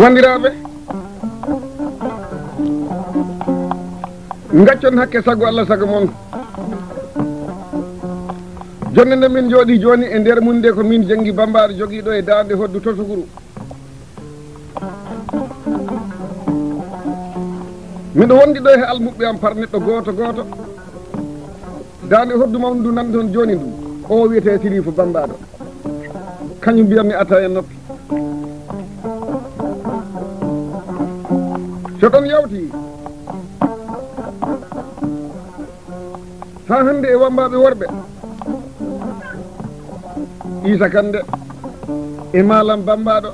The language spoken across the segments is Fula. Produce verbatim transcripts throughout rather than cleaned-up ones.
Wanndiraaɓe, ngaccon hakke sago Allah, sago mon. Jonde nde min njooɗi jooni e nder mum nde, ko min jenngi Bambaɗo jogiiɗo e daande hoddu tosuguru. Miɗo wondi ɗo e almuɓɓe am par neɗɗo gooto gooto. Daande hoddu mawndu ndu nanton jooni ndu, o wiyetee Siriifu Bambaɗo. Kañum mbiyatmi atta e noppi. So ɗon yawti, haa hannde e wammbaaɓe worɓe, Iisa Kande e Maalam Bambaɗo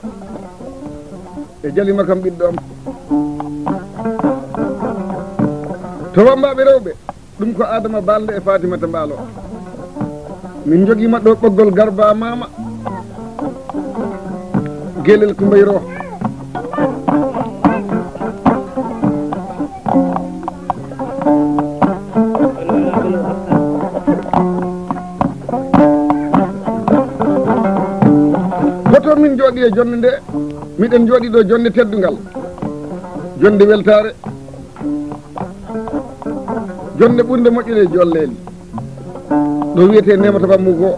e Jalima kam ɓiɗɗo am. To wammbaaɓe rewɓe, ɗum ko Adama Balde e Fatimata Mbaalo. Min njogiima ɗo ɓoggol Garba Mama, Gelel Kumbayro. Hoto min njooɗi e jonde nde, miɗen njooɗi ɗo jonde teddungal, jonde weltaare. Jonde ɓurnde moƴƴude jolleeli. Ɗo wiyetee Neemata Bammu goo.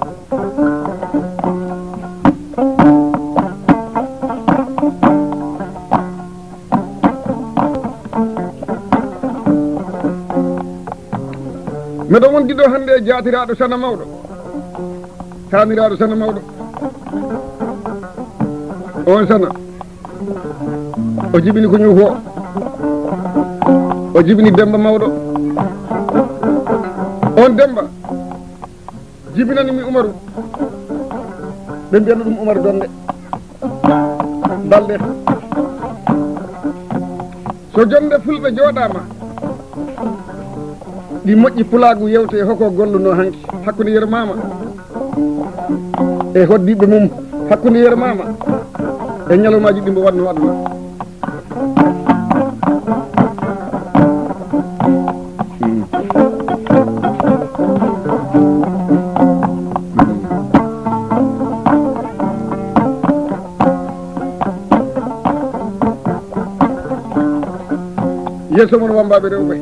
Miɗo wondi ɗo hannde e jaatiraaɗo Sana Mawɗo. Taaniraaɗo Sana Mawɗo. On Sana. O jibini ko ñuufo. O jibini Demba Mawɗo. On Demba jibinani mi Umaru. Ɓe mbiyata ɗum Umaru Donde. Balde. So jonde fulɓe jooɗaama, ɗi moƴƴi pulaagu yewte e hoko golluno hanki hakkunde Yero Mama e hoddiiɓe mum, hakkunde Yero Mama e ñalawmaaji ɗi mbo waɗno aduna. Yeeso mon wammbaaɓe rewɓe.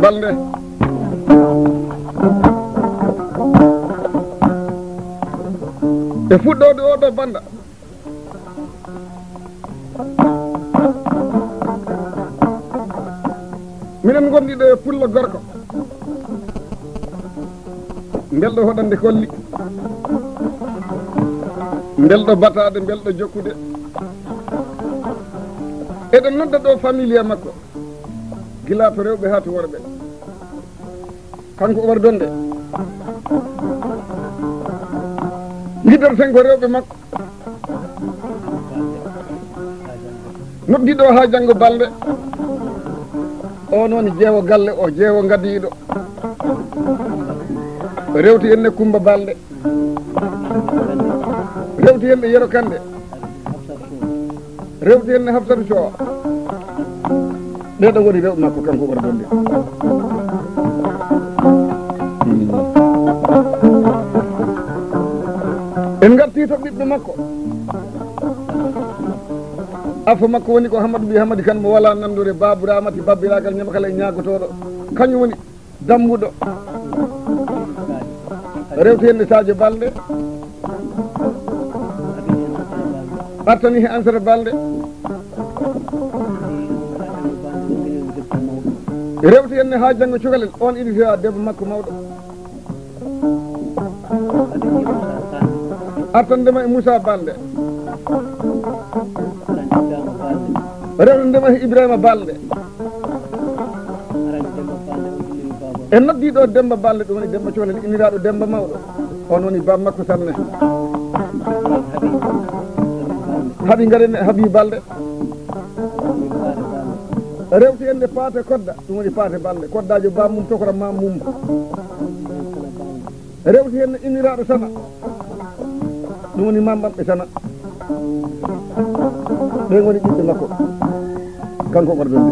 Balde. E fuɗɗoode oo ɗoo bannda, minen ngondi ɗo e pullo gorko, mbelɗo hoɗande kolli, mbelɗo bataade, mbelɗo jokkude. Eɗen nodda ɗo familia makko, gila to rewɓe haa to worɓe. Kanko Umar Donde, ngiɗorten ko rewɓe makko. Noddiɗo haa janngo balɗe. On woni jeewo galle o, jeewo ngadiiɗo. Rewti en ne Kumba Balde. Rewti en ne Yero Kande. Rewti en ne Hafsatu Sow. Ɓee ɗoo ngoni rewɓe makko, kanko Umar Donde. En ngartii to ɓiɓɓe makko. Afo makko woni ko Hamadu Bi Hamadi Kan mo walaa nanndore, Baabu Ramati, babbiraagal ñama kala e ñaagotooɗo. Kañum woni Dambuɗo. Rewti heen Sadio Balde. Artani he Ansata Balde. Rewti heen haa janngo cukalel, on ina jeyaa debbo makko mawɗo. Artandema e Moussa Balde. Rewtandema e Ibrahima Balde. En noddii ɗo Demba Balde, ɗum woni Demba Colel, inniraaɗo Demba Mawɗo. On woni baaba makko sanne. Haɓi ngaren Habi Balde. Rewti en nde Paate Kodda, ɗum woni Paate Balde. Koddaajo baaba mum, tokora maam mum. Rewti heen inniraaɗo Sana. Ɗum woni maam maɓɓe Sana. Ɓe ngoni ɓiɓɓe makko. Kanko Omar Donde.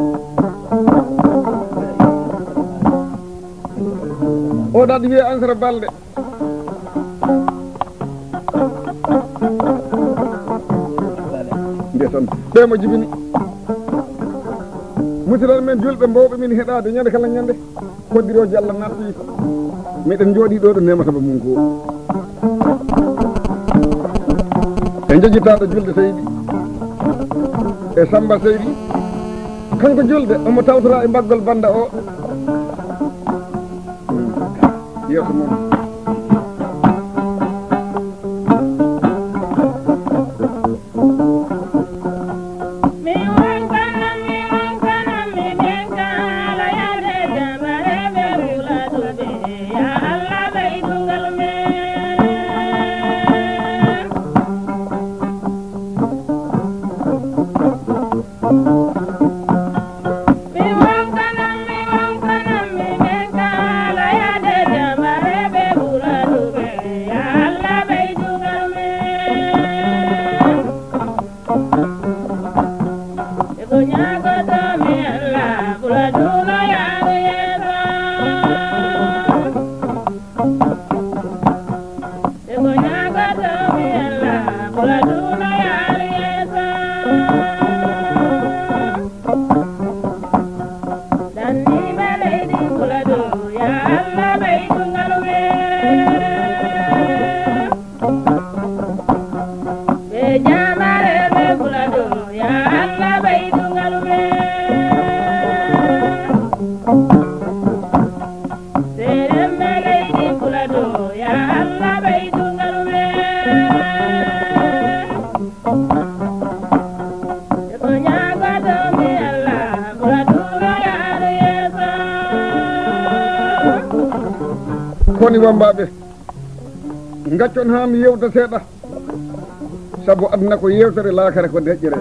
O daɗi wiye Ansara Balde. Ndesan. Ɓe mo jibini. Musidal men julɓe mbowɓe min heɗaade ñande kala ñande. Koddirooji Allah nattii. Meɗen njooɗii ɗo ɗo neema saba mum ko. E njejjitaaɗo julde Seydi. E Samba Seydi. Kanko julde, omo tawtora e mbaggol bannda o. Yeeso mum. Koni wambaaɓe, ngaccon haa mi yewta seeɗa, sabu aduna ko yewtere, laakara ko deƴƴere.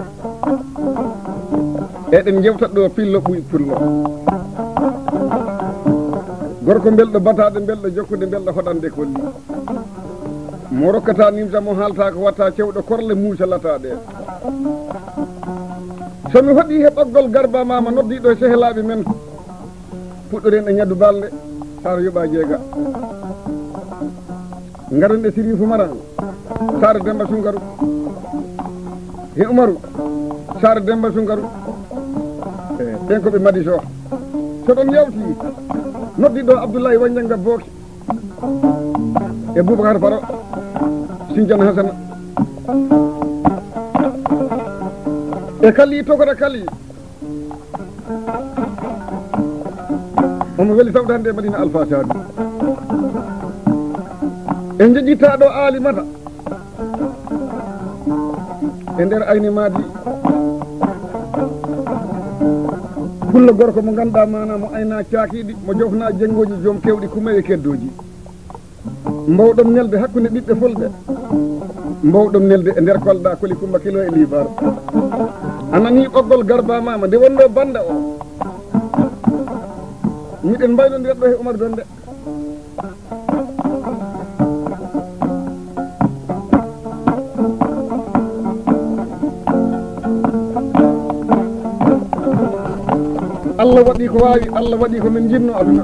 Eɗen njewta ɗo pillo ɓuy pullo. Gorko mbelɗo bataade, mbelɗo jokkude, mbelɗo hoɗande kolli. Mo rokkata nimsa, mo haalta ko watta, cewɗo korle muusa lataɗe. So mi hoɗi he ɓoggol Garba Mama noddiɗo e sehelaaɓe men, puɗɗoren e Ñaddu Balde, Saara Yoɓa Jeega. Ngaren e Sirifu Maran, Saara Demba Sunkaru. He Umaru, Saara Demba Sunkaru. E ɓen ko ɓe madi so. So ɗon yawti, noddiɗo Abdullahi Wanjanga Booki. E Boubacar Faro, Sindian Hassana. E Kali, Tokora Kali. Omo weli tawde hannde e Madina Alfa Saadu. En njejjitaɗo Aali Mata. E nder ayni maadi. Pullo gorko mo ngannduɗaa maana mo ayna caakiiɗi, mo jofna jenngoji joom kewɗi kuma e keddoji. Mbawɗon nelde hakkunde ɓiɓɓe fulɓe. Mbawɗon nelde e nder Kolda, Koli Kumba Kilo e Libar. A nanii ɓoggol Garba Mama nde wonno bannda o. Miɗen mbaylondira ɗo he Umar Donde. Allah waɗi ko waawi, Allah waɗi ko min njiɗno aduna.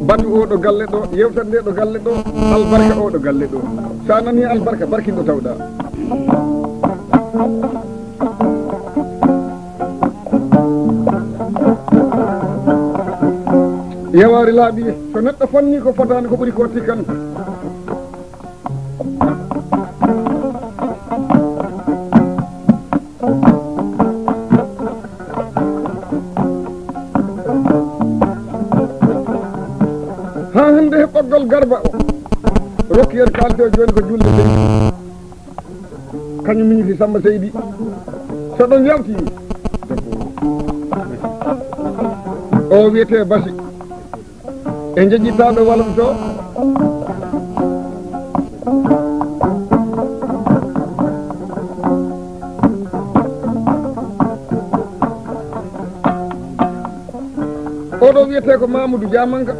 Batu oɗo galle ɗo, yewtere nde ɗo galle ɗo, albarka oɗo galle ɗo. Sa nani albarka, barkinɗo tawɗa. Yewaare laaɓi, so neɗɗo fonni ko fotaani, ko ɓuri ko tikkan. Haa hannde he ɓoggol Garba o, rokki en kaalis o jooni ko julde seydi. Kañum miñiti Samba Seydi. So ɗon yawti, o wiyetee Basi. E njeƴƴitaaɓe walum to. Oɗo wiyetee ko Mamadou Diamanka.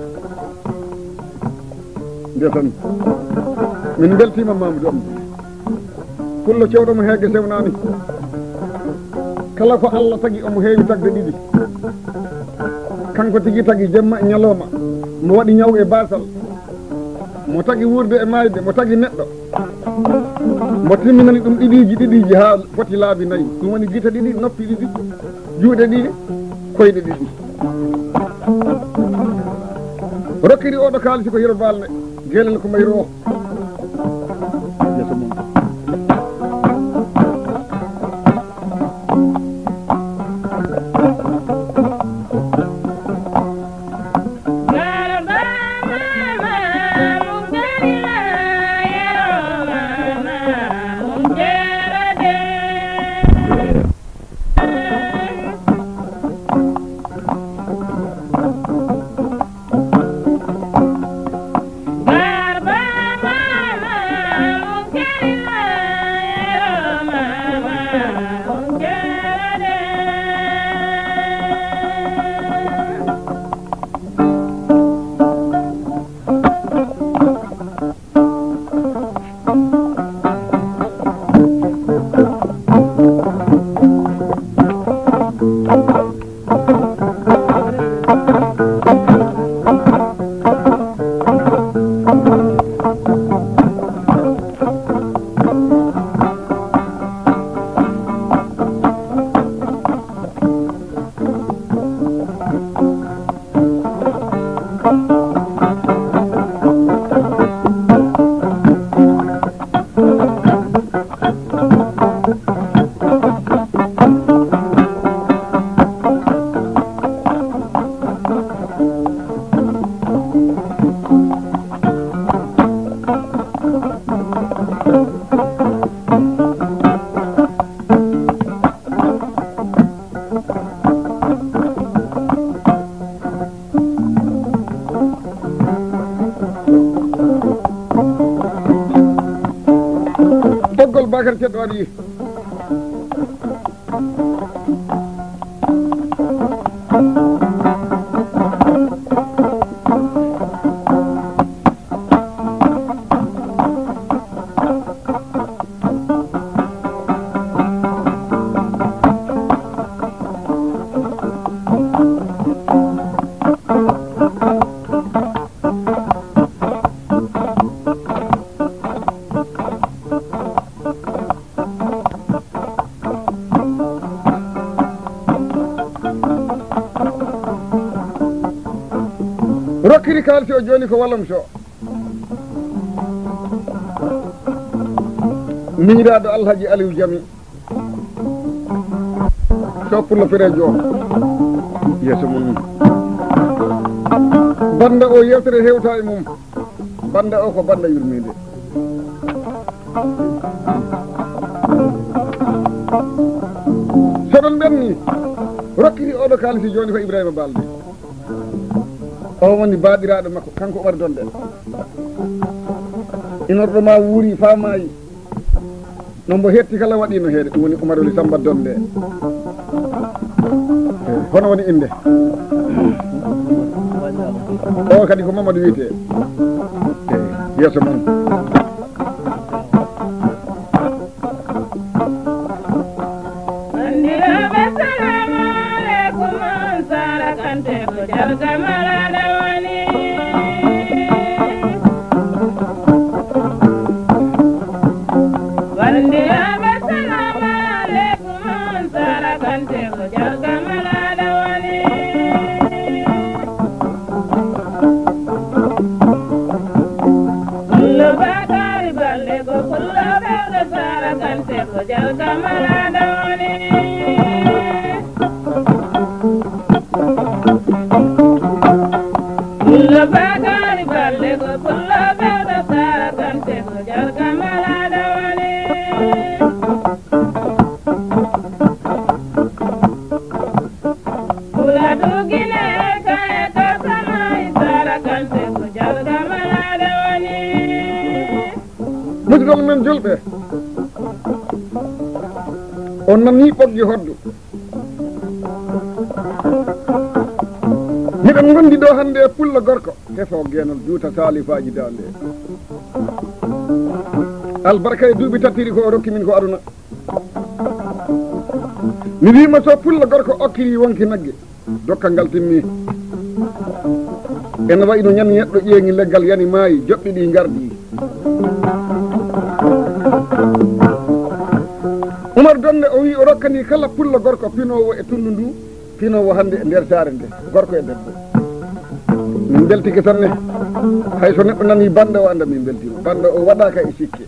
Ndesan. Min mbeltiima Mamadou am. Pullo cewɗo mo heege sewnaani. Kala ko Allah tagi omo heewi tagde ɗiɗi. Kanko tigi tagi jemma e ñalawma. Mo waɗi ñaw e baasal. Mo tagi wuurde e maayde, mo tagi neɗɗo. Mo timminani ɗum ɗiɗiiji ɗiɗiiji haa foti laabi nayi. Ɗum woni gite ɗiɗi, noppi ɗiɗi, juuɗe ɗiɗi, koyɗe ɗiɗi. Rokkiri oɗo kaalisi ko Yero Balde, Gelel ko Mayro. Yeeso mum. Ɓoggol Bakar Ceddo ari. Rokkiri kaalisi o jooni ko wallam so. Miñiraaɗo Alhaji Aliou Jami. So Pullo Perejo. Yeeso mum. Banda o yewtere hewta e mum. Banda o ko banda yurminde. So ɗon ɓenni, rokkiti oɗo kaalisi jooni ko Ibrahima Balde. O woni baaɗiraaɗo makko, kanko Umar Donde. Inorɗo ma wuuri faa maayi. No mbo hetti kala waɗiino heede, ɗum woni Umar Oli Samba Donde. Hono woni innde? O kadi ko Mamadou wiyetee. Yeeso mon. Bandiraɓe, salamu aleykum. On Sara Kante ko Jarga Malaɗa woni. Bandiraɓe, salamu aleykum. On Sara Kante ko Jarga Malaɗa woni. Pullo Bakari Balde ko pullo ɓerɗo Sara Kante ko Jarga Malaɗa woni. Pullo Bakari Balde ko pullo ɓerɗo Sara Kante ko Jarga Malaɗa woni. Pula dugine kaya kasama Sara Kante ko Jarga Malaɗa woni. Musidɓe men julɓe, on nanii ɓoggi hoddu. Miɗen ngondi ɗo hannde e pullo gorko, hefo geenol juuta saalifaaji daande. Albarka e duuɓi tattiri ko o rokki min ko aduna. Mi wiima so pullo gorko okkiri wonki nagge, dokkal ngal timmi. Ene wayi no ñande neɗɗo ƴeeŋi leggal yani maayi, joɓɓe ɗi ngardi. Umar Donde o wi o rokkani kala pullo gorko pinoowo e tundu ndu, pinoowo hannde e nder saare nde, gorko e debbo. Min mbeltike sanne. Hay so neɗɗo nani banda o anda min mbeltima. Banda o waɗaka e sikke.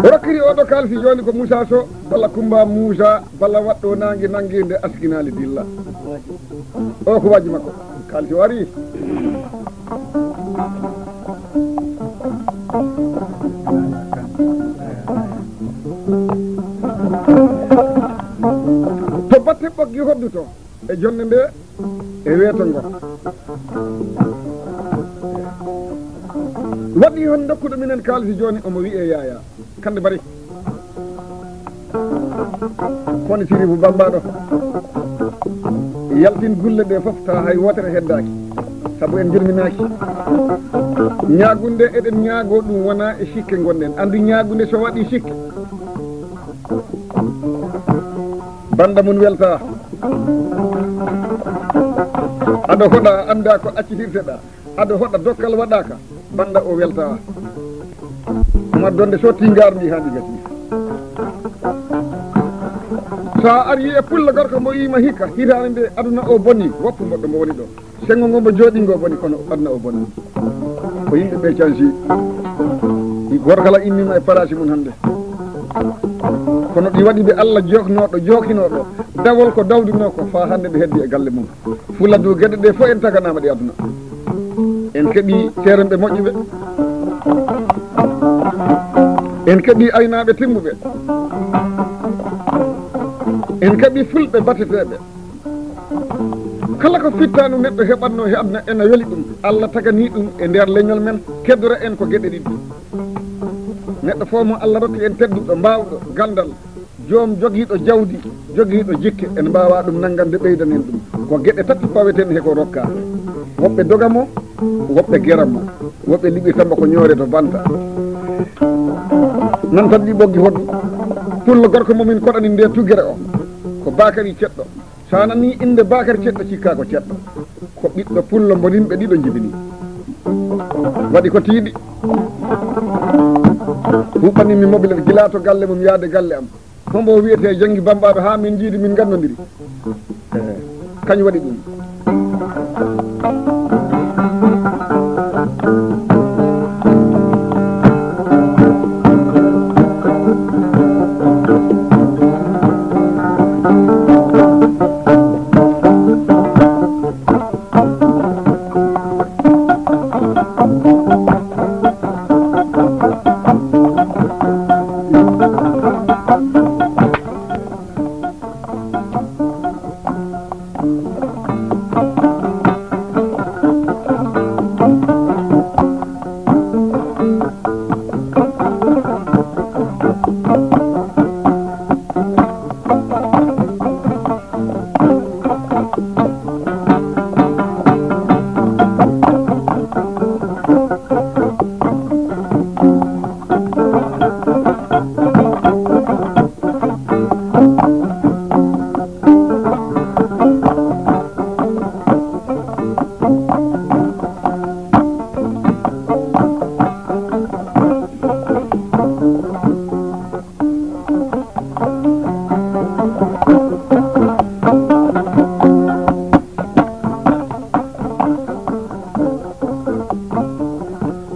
O rokkiri oɗo kaalisi jooni ko Moussa Sow, balla Kumba Moussa, balla waɗɗo nangue nangue nde askinaali dilla. O ko waaji makko. Kaalisi o ari. To batte ɓoggi hoddu to, e jonde nde, e weeto ngo. Waɗi hon dokkuɗo minen kaalisi jooni, omo wi'e Yaya. Kande bari. Kono Sirifu Bambaɗo, yaltin gulle ɗe fof, tawa hay wootere heddaaki. Sabu en jurminaaki. Ñaagunde eɗen ñaago ɗum wona e sikke ngonɗen. Andu ñaagunde so waɗi sikke, banda mum welta. Aɗa hoɗa, anda ko accitirteɗa. Aɗa hoɗa, dokkal waɗaka, banda o welta. Umar Donde sotti ngardi haa ndi gasi. Sa ari e pullo gorko mo yima hikka, hitaande nde aduna o boni, woppu moɗɗo mo woni ɗo. Sengo ngo mo jooɗi ngo boni, kono aduna o boni. Ko yimɓe ɓe cansi. Goto kala immima e palasi mum hannde. Kono ɗi waɗi ɓe Allah joknoɗo, jokinoɗo. Dawol ko dawduno ko, faa hannde ɓe heddi e galle mum. Fulla du geɗe ɗe fof en taganama ɗe aduna. En keɓi seerenɓe moƴƴuɓe. En keɓi aynaaɓe timmuɓe. En keɓi fulɓe bateteeɓe. Kala ko fittaandu neɗɗo heɓatno he aduna ena weli ɗum. Allah tagani ɗum e nder leñol men, keddora en ko geɗe ɗiɗi. Neɗɗo fof mo Allah rokki en tedduɗo, mbaawɗo, ganndal, joom jogiiɗo jawdi, jogiiɗo jikke, en mbaawaa ɗum nanngande ɓeydanen ɗum. Ko geɗe tati paweten he ko rokkaa. Woɓɓe doga mo, woɓɓe gera mo, woɓɓe liɓirta mo ko ñoore to banta. Nan tan ɗi ɓoggi hoddu. Pullo gorko mo min koɗani nde tugere o, ko Bakari Ceɗɗo. Sa nani innde Bakar Ceɗɗo, cikka ko ceɗɗo. Ko ɓiɗɗo pullo mo rimɓe ɗiɗo njibini. Waɗi ko tiiɗi. Huɓɓani mi mobilet gila to galle mum yaade galle am. Hombo wiyete Jangi Bambaɗo ha min jiidi min gandodiri. Eh, kañum waɗi ɗum.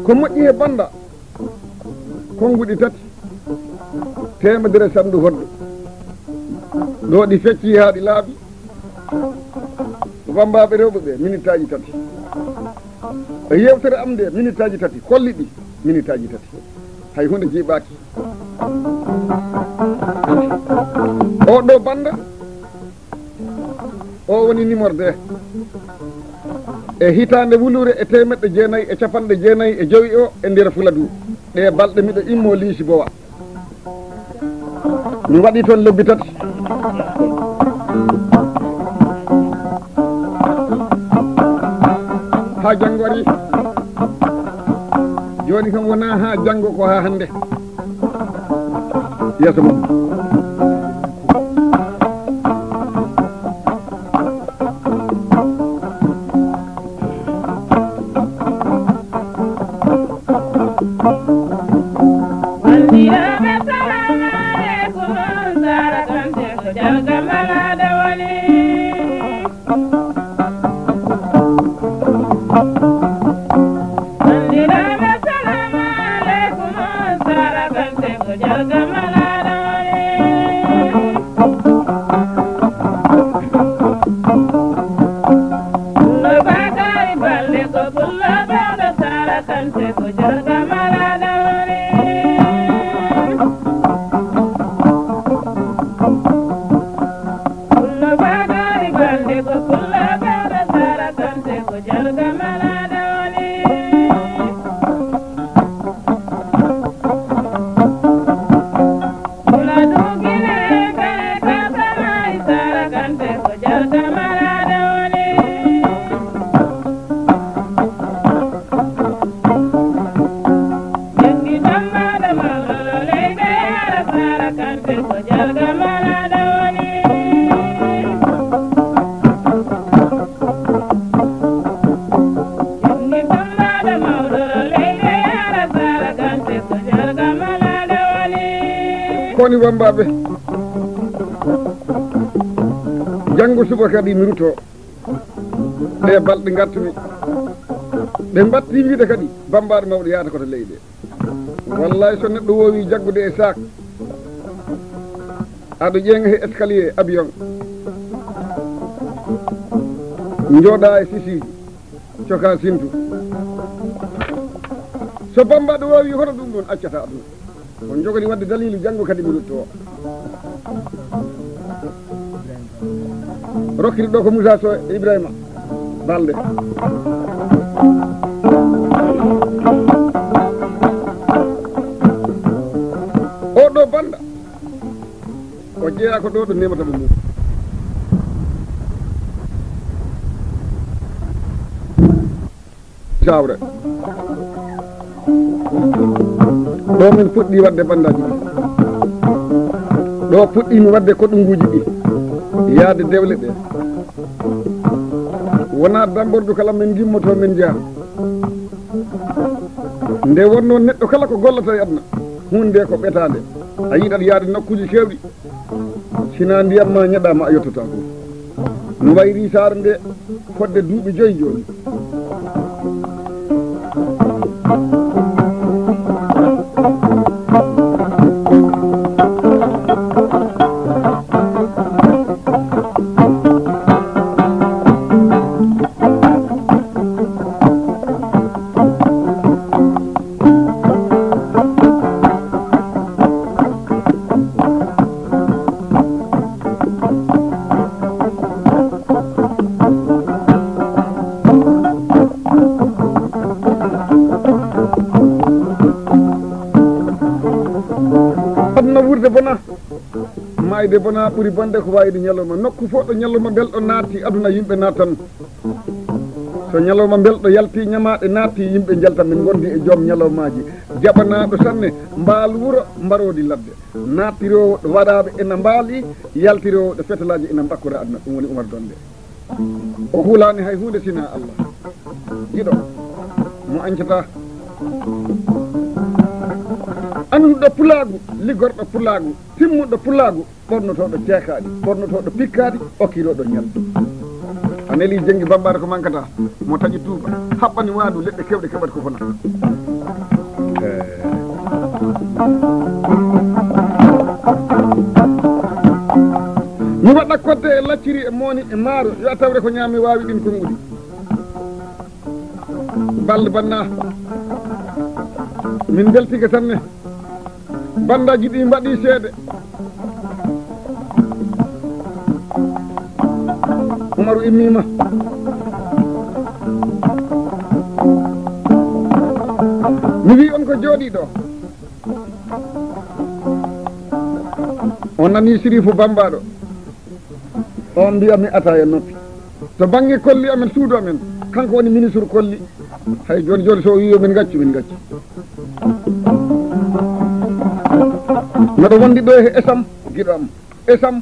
Ko moƴƴi he bannda, konnguɗi tati, teemedere sanndu hoɗdu. Ɗo ɗi fecci haa ɗi laaɓi. Wammbaaɓe rewɓe ɓe, minitaaji tati. E yeewtere am nde, minitaaji tati. Kolli ɗi, minitaaji tati. Hay huunde jiiɓaaki. Oo ɗo bannda, o woni numéro deux. E hitaande wuluure e teemeɗɗe jeenayi e capanɗe jeenayi e jowi o e nder Fuladu. Ɗee balɗe miɗo immoo Liisi Bowa. Mi waɗi toon lebbi tati. Haa janngo ari. Jooni kam wonaa haa janngo, ko haa hannde. Yeeso mum. Banndiraaɓe, salaamu aleykum. Saara Kante ko Jarga Malaaɗo woni. Banndiraaɓe, salaamu aleykum. Saara Kante ko Jarga Malaaɗo woni. Pullo Bakari Balde ko pullo ɓewɗo, Saara Kante ko Jarga Malaaɗo woni. Pullo Bakari Balde ko pullo ɓewɗo, Saara Kante ko Jarga Malaaɗo woni. Pula dugine kay kasamaay, Saara Kante ko Jarga Malaaɗo woni. Janngi tammaɗo mawɗo leyɗe yaara, Saara Kante ko Jarga Malaaɗo woni. Janngi tammaɗo mawɗo leyɗe yaara, Saara Kante ko Jarga Malaaɗo woni. Koni wammbaaɓe, janngo suba kadi mi rutto. Ɗe balɗe ngartumi. Ɓe mbatti wiide kadi, bammbaaɗo mawɗo yaata ko to leyɗe. Wallaay, so neɗɗo woowi jaggude e saak, aɗa ƴeeŋa he escalier avion, njooɗa e sisiiji, coka sintu. So bammbaaɗo woowi hoto ɗum ɗon accata aduna. On njogori waɗde daliilu, janngo kadi mi rutto o. Rokkiri ɗo ko Moussa Sow e Ibrahima Balde. O ɗo bannda, o jeyaa ko ɗo ɗo nemata mo mum. Sawre. Ɗo min puɗɗi waɗde banndaji ɗi. Ɗo puɗɗimi waɗde koɗunguji ɗi. Yaade dewle ɗe. Wona dambordu kala min gimmoto min njaha. Nde wonno neɗɗo kala ko gollata e aduna, hunde ko ɓetaande. A yiɗat yaade nokkuji kewɗi. Sina ndiyam ma ñaɗaama a yottotaako. No wayri saare nde fodde duuɓi joyi jooni. Aduna wuurde bona, maayde bona, ɓuri bonde ko waayde ñalawma. Nokku fof ɗo ñalawma belɗo naatti, aduna yimɓe naattan. So ñalawma belɗo yalti, ñamaaɗe naatti, yimɓe njalta, min ngondi e joom ñalawmaaji. Jaɓanaaɗo sanne, mbaalu wuro, mbaroodi ladde. Naattiroowo ɗo waɗaaɓe ena mbaali, yaltiroowo ɗo fetalaaji ena mbakkora aduna. Ɗum woni Umar Donde. O hulaani hay huunde sinaa Allah. Giɗo mo añcataa. Annduɗo pulaagu, liggorɗo pulaagu, timmuɗo pulaagu, ɓornotooɗo ceekaaɗi, ɓornotooɗo pikkaaɗi, okkirooɗo ñalɗi. Neli Jenngi Bambaɗo ko mankata, mo taƴi tuuba, haɓɓani waandu leɗɗe kewɗe keɓat ko fona. Mi waɗa kodde e lacciri e mooni e maaro, yo a tawre ko ñaami waawi ɗin konguɗi. Balde banna. Min mbeltiike tan ne. Bandaji ɗi mbaɗi seede. Umaru immima. Mi wi on ko jooɗi ɗo. On nani Sirifu Bambaɗo. On mbiya mi ata e noppi. To bannge kolli amen, suudu amen, kanko woni ministre kolli. Hay joni joni so o wi yo min ngaccu, min ngaccu. Mbeɗo wondi ɗo e Esam, giɗo am. Esam.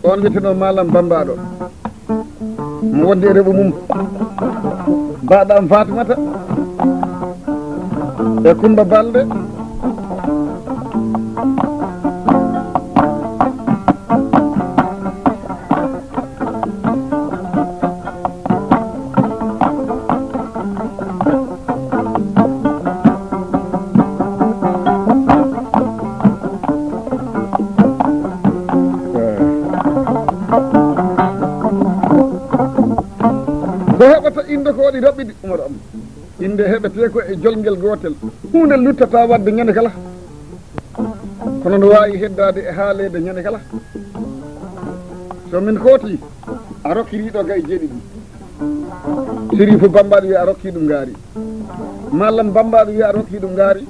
On wiyeteno Malam Bambaɗo. Mo wondi e reɓo mum. Baɗam Fatimata. E Kumba Balde. Ko heɓata innde ko waɗi raɓɓiɗi, Umar am. Innde heɓetee ko e jolngel gootel. Huunde luttata waɗde ñande kala. Kono no waawi heddaade e haaleede ñande kala. So min kooti, a rokkirii ɗo gay jeeɗiɗi. Sirifu Bambaɗo wiya a rokkii ɗum ngaari. Mallam Bambaɗo wiya a rokkii ɗum ngaari.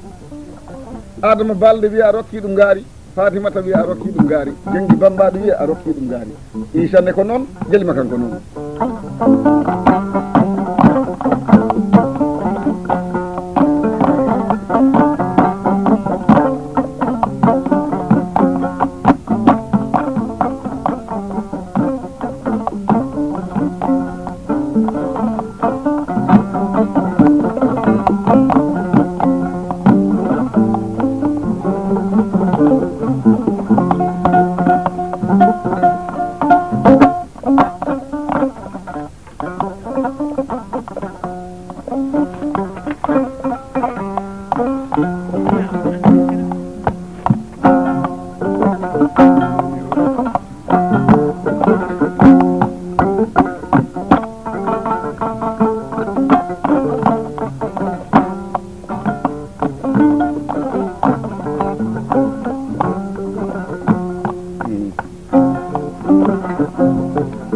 Adama Balde wiya a rokkii ɗum ngaari. Fatimata wiya a rokkii ɗum ngaari. Jenngi Bambaɗo wiya a rokkii ɗum ngaari. Isa ne ko noon, Jelima kanko noon.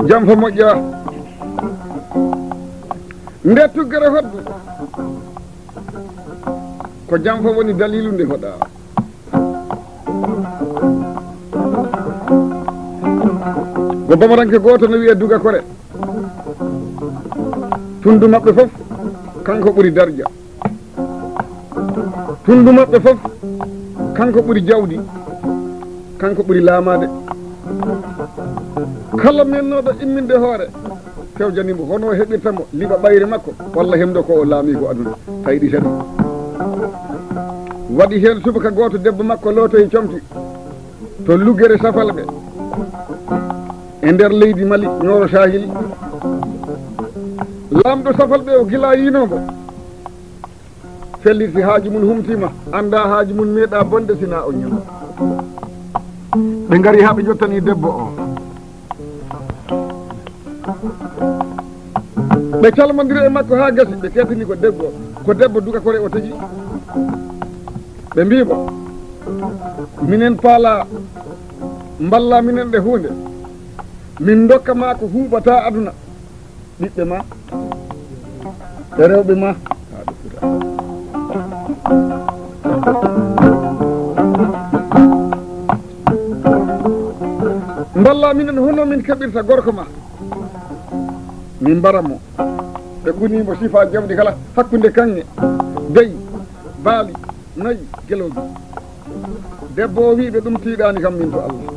Jam fo moƴƴa. Nde tuggere hoddu. Ko jam fo woni dalilu nde hoɗa. Ko bamaranke gooto no wiye Duga Kore. Tundu maɓɓe fof, kanko ɓuri darja. Tundu maɓɓe fof, kanko ɓuri jawdi, kanko ɓuri laamaade. Kala mennooɗo imminde hoore, fewjani mo hono o heɓirta mo liɓa ɓayre makko, walla hemdo ko o laami ko aduna, tawi ɗi tati. Waɗi heen subaka gooto debbo makko lootoyi comti to luggere Safalɓe e nder leydi Mali, Ñooro Sahil. Laamɗo Safalɓe o gila yiinoo mo. Felliti haaju mum humtiima, anndaa haaju mum meeɗaa bonde sinaa o ñande. Ɓe ngari haa ɓe njottani debbo o. Ɓe calmondiri e makko haa gasi, ɓe keddini ko debbo, ko debbo Duga Kore o tigi. Ɓe mbii mo, minen paala, mballa minen ɗe huunde, min ndokka ma ko huuɓata aduna. Ɓiɓɓe ma e rewɓe ma. Mballa minen hono min keɓirta gorko ma. Min mbara mo. Ɓe kuni mo sifa jawdi kala hakkunde kaŋŋe, beyi, baali, nayi, gelooɗi. Debbo o wi'i ɓe, "Ɗum tiiɗaani kam min to Allah.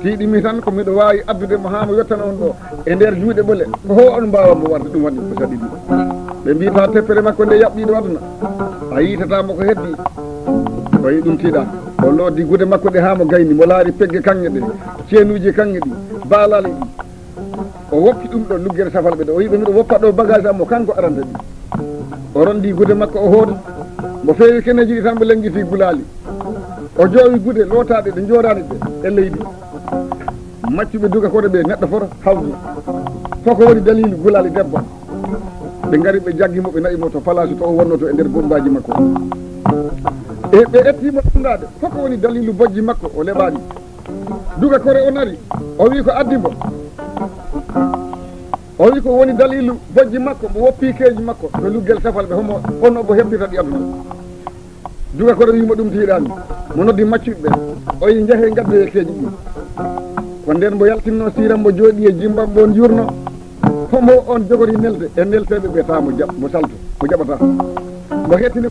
Tiiɗi mi tan ko miɗo waawi addude mo haa mo yottana on ɗo e nder juuɗe ɓole. Ko ho on mbaawa mo warde ɗum waɗi ko saɗi ɗum." Ɓe mbi'i, "Taa teppere makko nde yaɓɓiiɗo aduna. A yiitata mo ko heddi." O wi'i, "Ɗum tiiɗaani." O loodi gude makko ɗe haa mo gayni, mo laari pegge kaŋŋe ɗe, ceenuuji kaŋŋe ɗi. baalaali ɗi. O woppi ɗum ɗo luggere safalɓe ɗo. O wiɓe miɗo woppa ɗo bagage am mo kanko aranta ɗi. O rondi gude makko o hooda. Mo feewi keneji ɗi tan mo lenngiti gulaali. O joowi gude lootaɗe ɗe jooɗani ɗe e leydi. Maccuɓe duga kono ɓe neɗɗo foto hawji. Hoko woni dalilu gulaali debbo? Ɓe ngari ɓe jaggi mo ɓe na'i mo to palaasu to o wonno to e nder bombaaji makko. E ɓe etti mo ɗumɗaade. Hoko woni dalilu bojji makko o leɓaani? Duga kore o nari. O wi ko addi mo. O wi ko woni dalilu bojji makko mo woppi keeji makko to luggel safalɓe homo onno mo heɓtita ɗi aduna. Duga kore wi mo ɗum tiiɗaani. Mo noddi maccuɓe o yi njahe ngaddoye keeji ɗi. Ko nden mo yaltinno siram mo jooɗi e jimbam mo on yurno. Homo on jogori nelde e nelteɓe ɓe ta mo jaɓ mo salto mo jaɓata. Mo hettini